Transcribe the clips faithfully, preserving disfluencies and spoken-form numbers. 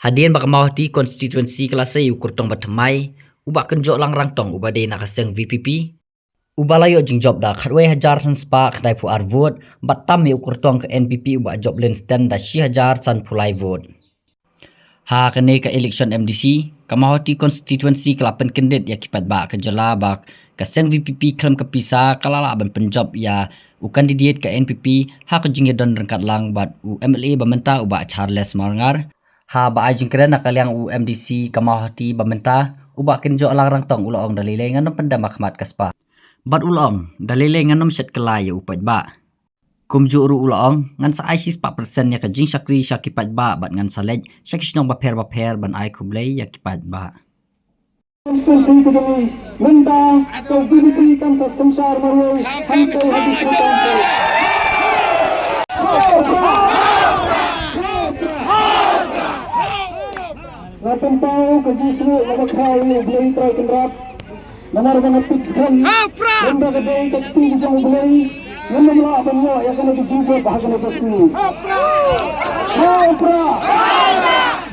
Hadien ba ka Mawhati constituency ka la sei ïa u kyrtong ba thymmai, u Bah Kynjoh Langrangtong uba dei na ka seng V P P, uba la ïoh jingjop da khatwei hajar san spah khyndai phew ar vote, bad tam ïa u kyrtong ka N P P u Bah Joplin Sten da shi hajar san phew lai vote. Ha kane ka election M D C, ka Mawhati constituency ka la pynkyndit ïa ki paidbah ka jylla ba ka seng V P P khlem ka pisa ka la lah ban pynjop ïa u candidate ka N P P ha ka jingïadon ryngkat lang bad u M L A ba mynta u Bah Charles Marngar. Haba ai jingkren na ka liang u M D C ka Mawhati ba mynta, u Bah Kynjoh Langrangtong u la ong da lei lei ngan ym pyndem ha khmat ka spah. Bad u la ong da lei lei ngan ym shet kylla ïa u paidbah. Kumjuh ruh u la ong, ngan sa ai shi spah persen ïa ka jingshakri sha ki paidbah bad ngan sa leit sha ki shnong bapher bapher ban ai khublei ïa ki paidbah. Constituency ka jong ngi, mynta ka V P P kan sa synshar marwei hangto ha District Council. Nga pynpaw ka jingsngew kaba khraw ïa U Blei Trai Kynrad. Namar ba nga tip skhem, mynta ka dei ka kti ka jong U Blei. Ngam lah ban ïoh ïa kane ka jingjop ha kane ka sngi. Ha u Prah!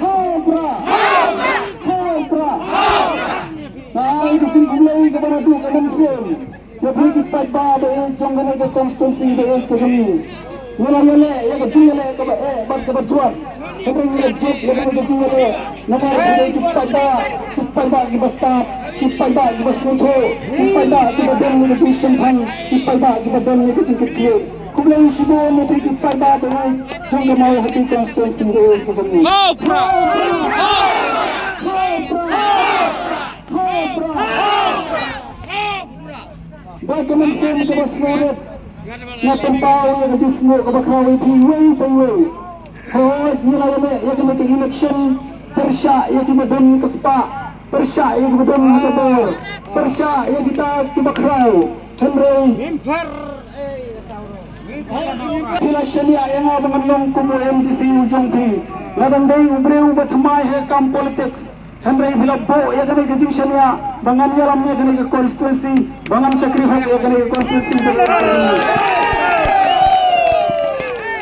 Ha u Prah! Ha u Prah! Nga ai ka jingkhublei kaba naduh ka mynsiem ïa phi ki paidbah ba ïeit jong kane ka constituency ba ïeit ka jong ngi. Ngi la ïaleh ïa ka jingïaleh kaba eh bad kaba jwat. Hynrei ngi la jop ïa kane ka jingïaleh namar ki dei ki paidbah, ki paidbah kiba stad, ki paidbah kiba sngewthuh, ki paidbah kiba don ïa ka jingshemphang, ki paidbah kiba don ïa ka jingkitkhlieh. Khublei shibun ïa phi ki paidbah ba ïeit jong ka Mawhati constituency ba ïeit ka jong ngi. Ho Prah! Ho Prah! Ho Prah! Bad ka mynsiem kaba sngewrit, nga pynpaw ïa ka jingsngew kaba khraw ïa phi iwei pa iwei. Hooid, ngi la ïaleh ïa kane ka election pyrshah ïa kiba don ka spah, pyrshah ïa kiba don ka bor, pyrshah ïa kita kiba khraw. Hynrei phi la shaniah ïa nga ba ngan long kum u M D C u jong phi. Nga dang dei u briew uba thymmai ha ka kam politics. Hynrei phi la buh ïa kane ka jingshaniah ba ngan ïalam ïa kane ka constituency, ba ngan shakri hok ïa kane ka constituency.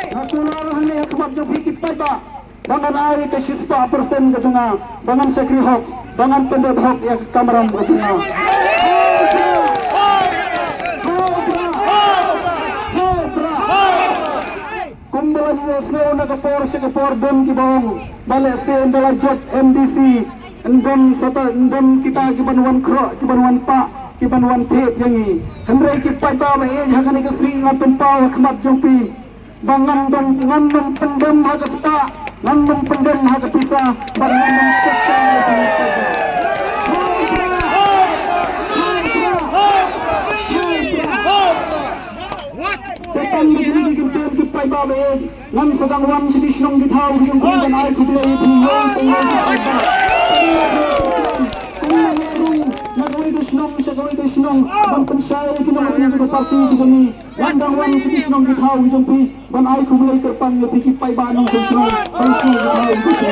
Nga kular hangne ha khmat jong phi ki paidbah ba ngan ai ka shispah percent ka jong nga, ba ngan shakri hok, ba ngan pyndep hok ïa ka kamram ka jong nga. Kumba la ïohsngew na ka por sha ka por, don kiba ong ba lehse ynda la jop M D C, yn don sata, yn don kita kiban wan khroh, kiban wan pah, kiban wan thied ïa ngi. Hynrei ki paidbah ba ïeit, ha kane ka sngi nga pynpaw ha khmat jong phi ba ngan don, ngan nym pyndem ha ka spah, ngan nym pyndem ha ka pisa, bad ngan nym shah shah ïa ka pisa. Te tang ba kine ki kyntien ki paidbah ba ïeit, ngan sa dang wan sha ki shnong ki thaw ki jong phi ban ai khublei ïa phi iwei pa iwei ki paidbah. Kumba nga rung na kawei ka shnong sha kawei ka shnong ban pynshai ïa ki nongrim jong ka party ki jong ngi, ngan dang wan sha ki shnong ki thaw ki jong phi ban ai khublei kyrpang ïa phi ki paidbah nongshong shnong, nongshong ki thaw ki jong phi.